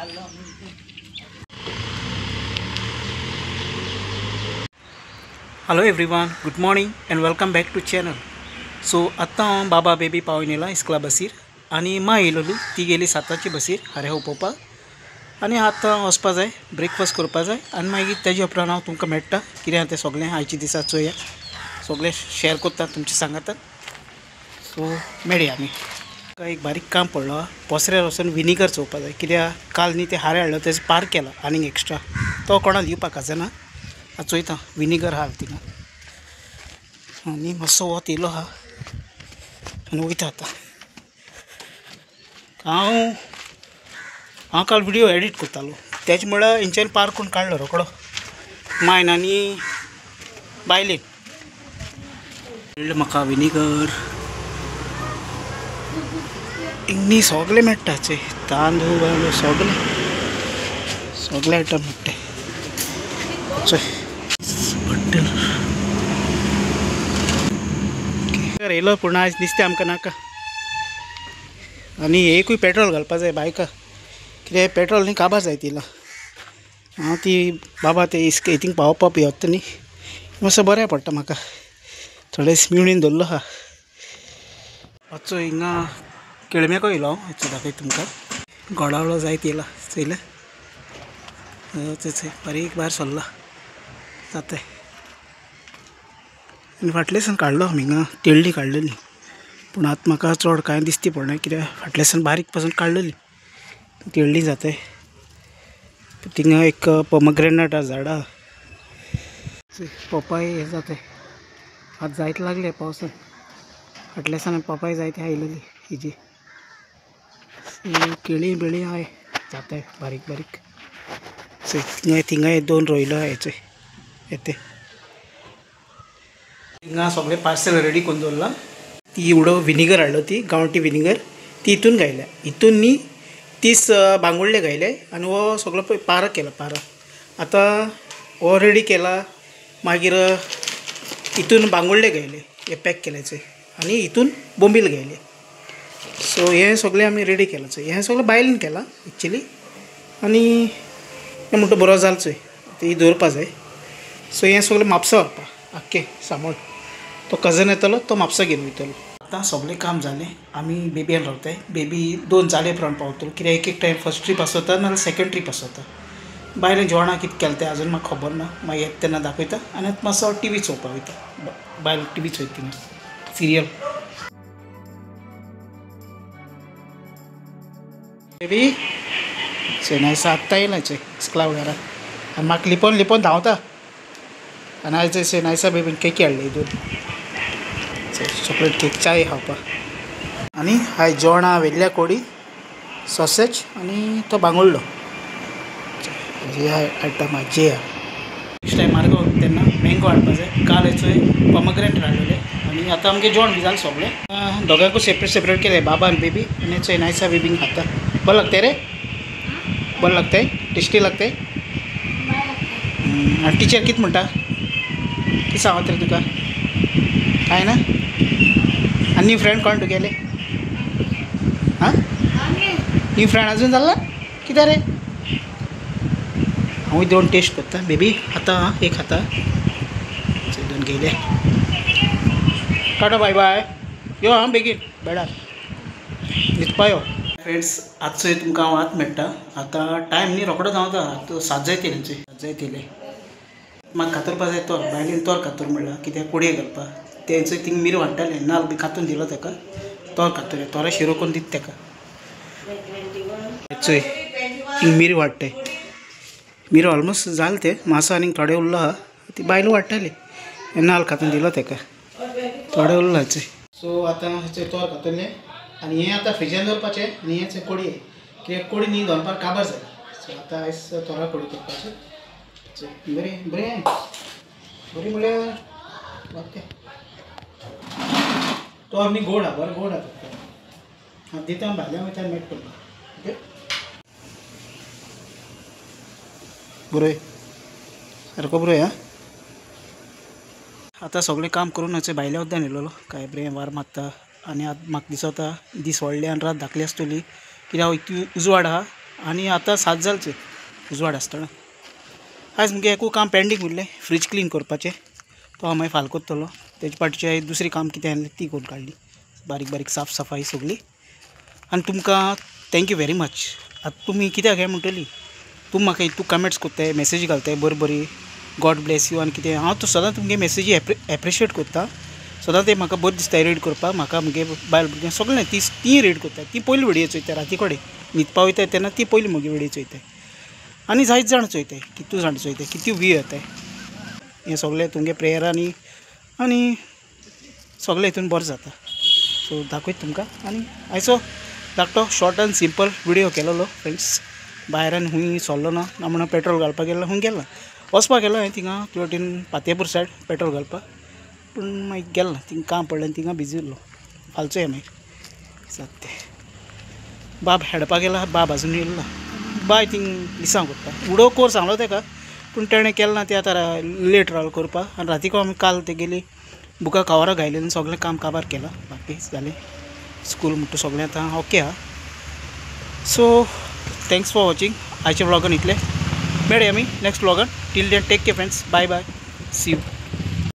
Hello everyone, good morning and welcome back to channel. So आत्तां हांव बाबा baby पावोवन येयला इस्कला बसीर आनी मां येयलोली, ती गेली 7ची बसीर हारे उपोवपाक आनी आतां वचपा जाय, ब्रेकफास्ट करपा जाय आनी मागीर तेजे उपरांत हांव तुमकां मेळटा. कितें आहा तें सगळें आयच्या दिसा चोया, सगळें शेअर करता तुमचे सांगातान. सो मेळया आमी. एक बारीक काम पडलो, पसऱ्यार वचून विनिगर चोवपा जाय, कित्याक काल न्ही ते हारे हाडलो तेजो पार्क केला आनीक एक्स्ट्रा, तो कोणाक दिवपाक आसना. आतां चोयता विनिगर आहा थिंगा आनी मातसो वत येयलो आहा आनी वयता आतां. हांव काल व्हिडियो एडिट करतालो, तेज म्हळ्यार हेंच्यानी पार्क करून काडलो रोकडो मायन आनी बायलेन. म्हाका विनिगर हिंगा सगळें मेळटा, चोय तांदूळ बांदूळ सगळें सगळे आयटम मेळटा. चोय बटर येयलो पूण आयज दिसता आमकां नाका. आनी एकूय पेट्रोल घालपा जाय बायका, कित्याक पेट्रोल न्ही काबार जायत येयला. हांव ती बाबा ते इस्के थिंग पावोवपाक येता न्ही, मातसो बरें पडटा म्हाका. थोडे मिळून दवरलो आहा. मातसो हिंगा केळम्याको येयलो हांव, मातसो दाखयता तुमकां. गोडावळो जायत येयला चोयलें, चोय बारीक भायर सरला जाता. आनी फाटल्यासान काडलो आमी हिंगा तेळ्ळी काडलेली, पूण आतां म्हाका चड कांय दिसती पडना कित्याक फाटल्यासान बारीक पासून काडलेली तेळ्ळी जाता. थिंगा एक पोमग्रेनेट झाडां, पोपाय हे जाता आतां जायत लागले पावसान. फाटल्यासान पोपाय जायते आयलेली हिजी केळी बिळी आहाय जाता बारीक बारीक. चोय थिंगाय दोन रोयलो आहाय चोय येते. हिंगा सगळें पार्सल रेडी करून दवरलां. ती एवढो विनिगर हाडलो, ती गांवठी विनिगर ती हितून घायल्या, हितून न्ही 30 बांगुडले घायले आनी हो सगळो पळय पारा केला. पारा आतां हो रेडी केला, मागीर हितून बांगुडले घायले हे पॅक केले चोय, आनी हितून बोंबील घायले. सो हें सगळें आमी रेडी केलां चोय. हें सगळें बायलेन केलां एक्चुली, आनी हें म्हणटा बरो जालो चोय, ती दवरपा जाय. सो हें सगळें म्हापसा व्हरपा आख्खें सामान, तो कजन येतलो तो म्हापसा घेवन वयतलो. आतां सगळें काम जालें, आमी बेबीन रावताय. बेबी 2 जाले उपरांत पावतलो, कित्याक एक एक टायम फर्स्ट ट्रीप आसता नाजाल्यार सेकंड ट्रीप आसता. बायलें जेवणां कितें केलें तें अजून म्हाका खबर ना, मागीर येता तेन्ना दाखयता. आनी आतां मातसो टी व्ही चोवपाक वयता, बायल टी व्ही चोयता थिंगा सिरियल. बेबी चोय आत्तां येयला चोय इस्कला वगैरे आनी म्हाका लिपोवन लिपोवन धांवता. आनी आयज चोय बेबीन केकी हाडली दोन चॉकलेट केक चाय खावपा. आनी हाय जेवणां वेल्ल्या कोडी सॉसेज आनी तो बांगुडलो हे आयटम जे आहा. नेक्स्ट टायम मार्गाव तेन्ना मँगो हाडपा जाय. काल चोय पोमग्रेनेट हाडलेले आनी आतां आमगें जेवण बी जालें सगळें. दोगांकूय सेपरेट सेपरेट केलें, बाबा आनी बेबी. आनी चोय नायसा बेबींक खाता. बरें लागतंय रे, बरें लागतंय, टेस्टी लागतंय. आनी टिचर कितें म्हणटा, कितें सांगता रे तुका? कांय ना? आनी न्यू फ्रेंड कोण तुगेले? आं, न्यू फ्रेंड अजून जाला कितें रे? हांवूय दोन टेस्ट करता. बेबी आतां एक खाता, दोन घेयले. टाटा बाय बाय, यो हां बेगीन बेडार न्हिदपा यो. फ्रेंड्स आजचो तुमकां हांव आतां मेळटा. आतां टायम न्ही रोकडो धांवता, आतां 7 जायत येयले, 7 जायत येयले. म्हाका कातरपा जाय तोर, बायलेन तोर कातर म्हणलां कित्याक कोडये घालपा. तेंचो थिंग मिर वाडटालें, नाल्ल बी कातून दिलो ताका, तोर कातरलें, तोरा शिरो करून दिता ताका. चोय थिंग मिर वाडटाय, मिर ऑलमोस्ट जालें तें, मासो आनीक थोडे उरलो आहा. ती बायलो वाडटाली, नाल्ल कातून दिलो ताका, थोडे उरलो चोय. सो आतां तोर कातरलें आनी हें आतां फ्रिजान दवरपाचें. आनी हें कोडये, कित्याक कोडी न्ही दनपार काबार जाय. सो आतां आयज तोरा कोडी करपाचें. बरें बरें बरें म्हळ्यार ओके. तोर न्ही गोड आहा, बरें गोड आहा. हांव दिता भायल्या वयता मेळटा तुमकां. ओके बरोय सारको बरोय. आं आतां सगळें काम करून भायल्या उद्यान येयलेलो, काय बरें वार मारता. आनी आतां म्हाका दिसता दीस व्हडले आनी रात धाकली आसतली, कित्याक इतली उजवाड आहा आनी आतां 7 जालचे उजवाड आसतना. आयज मुगे एकू काम पेंडींग उरलें, फ्रीज क्लीन करपाचें, तो हांव मागीर फाल करतलो. तेजे फाटचें दुसरें काम कितें आसलें ती करून काडली, बारीक बारीक साफ सफाई सगळी. आनी तुमकां thank you very much. आतां तुमी कित्याक हें म्हणटली, तुमी म्हाका हितू कमेंट्स करताय, मॅसेजी घालताय बरी बरी, गॉड ब्लेस you आनी कितें. हांव तो सदां तुमगे मॅसेजी एप्रिशिएट करता, सदां ते म्हाका बरें दिसता रीड करपाक. म्हाका म्हगे बायल भुरगीं सगळें ती रीड करता, ती पयली व्हिडियो चोयता राती कडेन न्हिदपा वयता तेन्ना ती पयली म्हगे व्हिडियो चोयताय. आनी जायत जाण चोयताय, कितू जाण चोयताय, कितू व्यू येताय. हें सगळें तुमगे प्रेयरांनी आनी सगळें हितून बरें जाता. सो दाखयता तुमकां. आनी आयचो धाकटो शॉर्ट आनी सिंपल व्हिडियो केलोलो फ्रेंड्स. भायरान खूंय सरलो ना, ना म्हणून पेट्रोल घालपाक गेलो, खूंय गेलो वचपाक गेलो हांवें थिंगा ते वटेन पातेपूर सायड पेट्रोल घालपाक, पूण मागीर गेलो ना, थिंगा काम पडलें आनी थिंगा बिजी उरलो. फालचो या मागीर सात ते बाब हेडपाक गेला, बाब आजून येयलो ना. बाय थिंग लिसांव करता, उडो कोर सांगलो तेका, पूण तेणें केलें ना, तें आतां लेट रावलो करपाक. आनी रातीको आमी काल तेगेली बुकां कवरां घायलें आनी सगळें काम काबार केलां, बाकी जालें स्कूल म्हणटा सगळें आतां ओके आहा. So thanks for watching. आयच्या व्लॉगान इतलें, मेळया आमी next व्लॉगान. Till then take care friends, bye bye, see you.